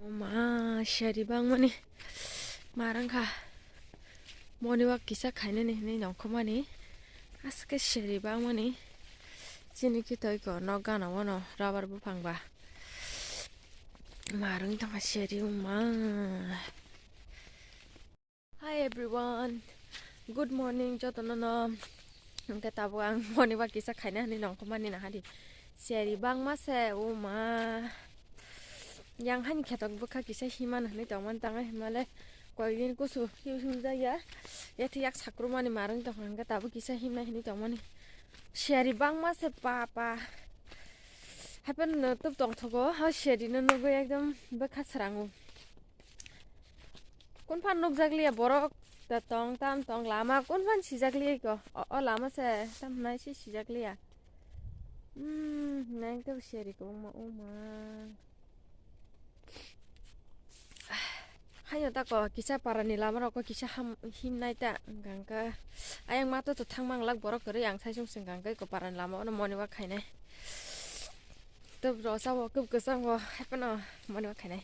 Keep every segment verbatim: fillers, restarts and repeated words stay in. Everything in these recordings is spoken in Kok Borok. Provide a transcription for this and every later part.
Ma, seri bangmani marang kha. Moni wak kisa khainani hinwi nongkhomani. Aske seri bangmani. Chini kitoi ko nok gana wano rubber buphang ba. Marang tongkha seri ma. Hi everyone, good morning jotono no. Hwnkhe tabuk ang moni ba kisa khaina hinwi nongkhomani nahadi. Seri bangma se, o ma. Yang hani khetok bwkha kisa himano hinwi tongmani, tangwi himale koikdin kusu hiu hiu jaya. Yathi yak sakrumani marwng tongkha, hwnkhe tabuk kisa himnai hinwi tongmani. Seri bangma se pa pa. Hapheno tub tongthogo, ha serino nugwi ekdom bwkha srango. Kunphan nukjakliya borok da tong tam tong lama kunphan sijakliya ko. O, o lama se tam hwnai se sijakliya. Hmm, nang to seri ko ma o ma. Hayo ta ko kisa parani lama rok ko kisa ham himnai ta gangka. Ayang ma to to thang manglak borok kwrwi ang sai sung sung gangka ko parani lama ono moni wa khainai. Tub rosa wo kub kwchang wo haphano moni wa khainai.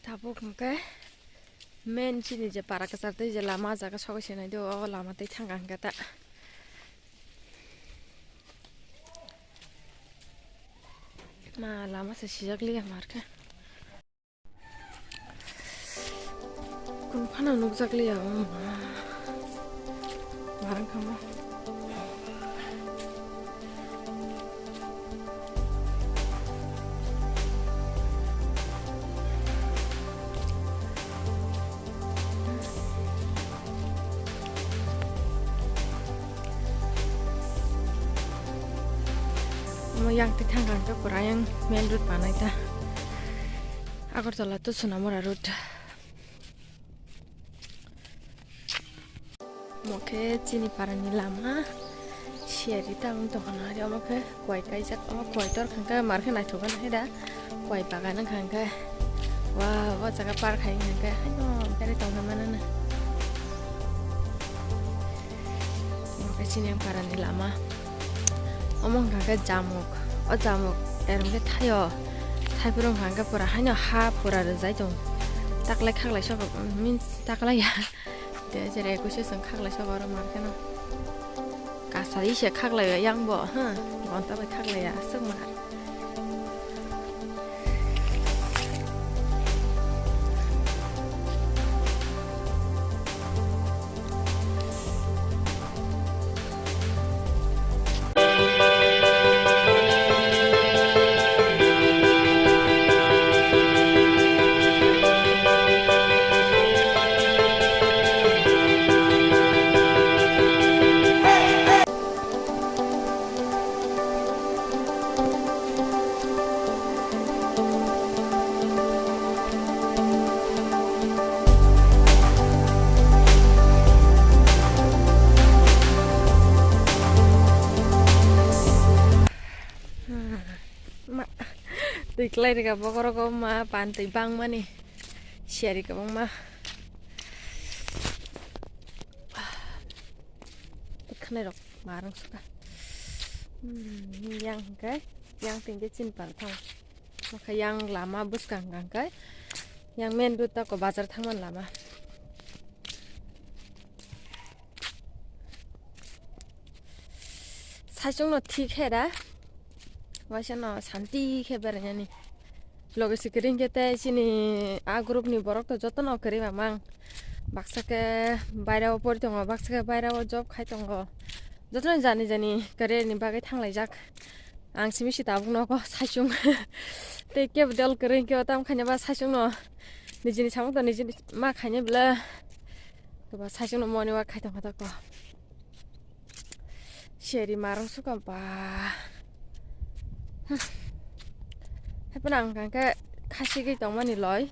Tabuk hwnkhe main chini je para kwchar tei je lama jaga sogwi se nai do, o lama tei thang ang khe ta. Ma lama se sijak liya mar khe. Kun phano nukjak liya o ma. Marang kha ma. Omo yang twi thang kha hwnkhe pura yang main road panai ta. Agartala to Sonamura road. Omo khe chini parani lama, siyari ta wng tongkha nw ari, omo khe kuai kaijak, omo kuai tor kha hwnkhe mar khe naithok gana hai da, kuai bagan wng kha hwnkhe. Wow, o jaga par khai wng kha hwnkhe haino berai tongna mano no. Omo khe chini parani lama. Omo wng kha khe jamuk. O jamuk er wng khe thaio. Thaiphuru wng kha khe pura haino ha pura rwjai tong. Taklai khaklai sok, means taklai ya. De jere kuisu chwng khaklai sok oro mar kheno. Kasari se khaklai ya yang bo, ha. Gonta bai khaklai ya, aswk mar. Ma, twi kwlai rwkha bokhorok o ma, pan twi bangmani siyari kwbangma. Kwkhwnairok marwng sukha. Hmm, yang hwnkhe, yang twi hwnkhe chini para thang. Omo khe yang lama bwskang hwnkha hwnkhe, yang main road tako bazar thangmani lama. Saichung no thik khe da, waisa no santi khe berainani. Loge se kwrwi hwnkhe tei chini a group ni borok to jotono kwrwi mamang. Baksa khe baira o pori tongo, baksa khe baira o job khai tongo. Jotono jani jani career ni bagwi thanglaijak. Ang simi si tabuk nogo saichung. Tei kebo dol kwrwi hwnkhe o tam khaina ba saichung no nijini samung to nijini ma khaina bwle. Koba saichung no moni wa khai tongkha ta ko. Seri marwng sukha ba. Haphano ang hwnkha khe khasigwi tongmani loi.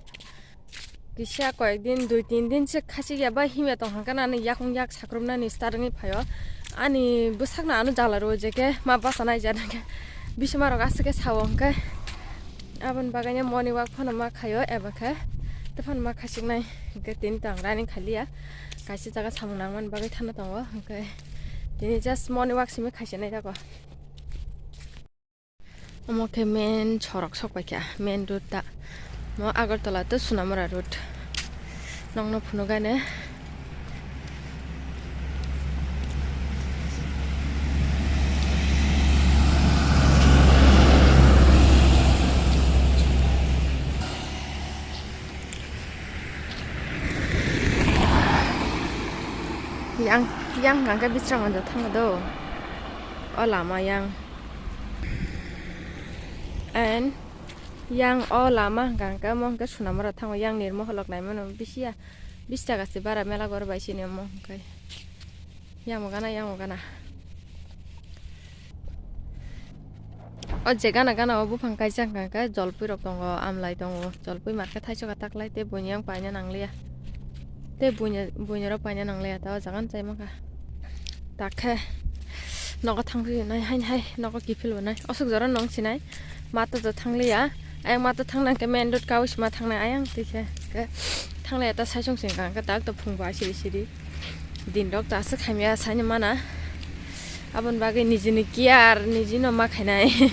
Kisa koyek din, dui tin din se khasigya ba himya tong hwnkha nani yakung yak sakrumnani start wngwi phaio. Ani bwsakno ano jala rwo je khe ma basa naija hwnkhe bisima rok aswk khe sao hwnkhe. Aboni bagwi moni wak phano ma khaio eba khe tephano ma khasiknai hwnkhe tini tong running khailiya. Kaisa jaga samung nangmani bagwi thangna tongo, hwnkhe tini just morning walk simi khaisa nai jago. Omo khe main sorok sok paikha, main road ta. Mo Agartala to Sonamara road. Nokno phunukgani. Yang, yang hwnkha khe Bisramganj o thango do. O lama yang. And yang o lama hwnkha hwnkhe omo hwnkhe Sonamara thango, yang nirmo holok naimano bisi ya, bis taka se bara mela gor bai sini omo hwnkhe. Yang bo gana, yang bo gana. O je gana gana o buphang kaisa hwnkha hwnkhe jolpui rok tongo, amlai tongo, jolpui market thaisoka taklai tei buini yang paina nangliya. Tei buini, buini rok paina nangliya ta o jaga no chai mankha. Takhe nogo thangwi nai haini hai nogo kiphilwi nai. Aswk jora nong sinai. Mato to thangliya. Ayang mato thangna hwnkhe main road kawi sima thangnai ayang twi khe. Hwnkhe thangliya ta saisong sing kha hwnkhe tak to phung ba siri siri. Din rok ta aswk hamya saini mana. Aboni bagwi nijini care nijino ma khainai.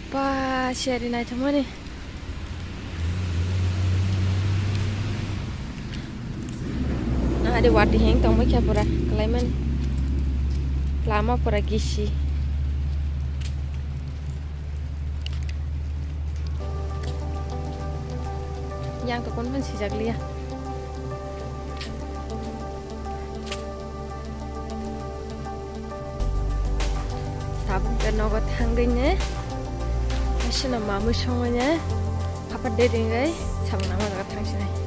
Pa siyari naithokmani. Nahari wati heng tongmai khe pura kalaimani. Lama pura gisi. Yang to kon phan sijak liya. Sabuk ke nogo thangwi ne, asino mamui songwi ne, apa de ringai, sabuk nama jaga thangsinai.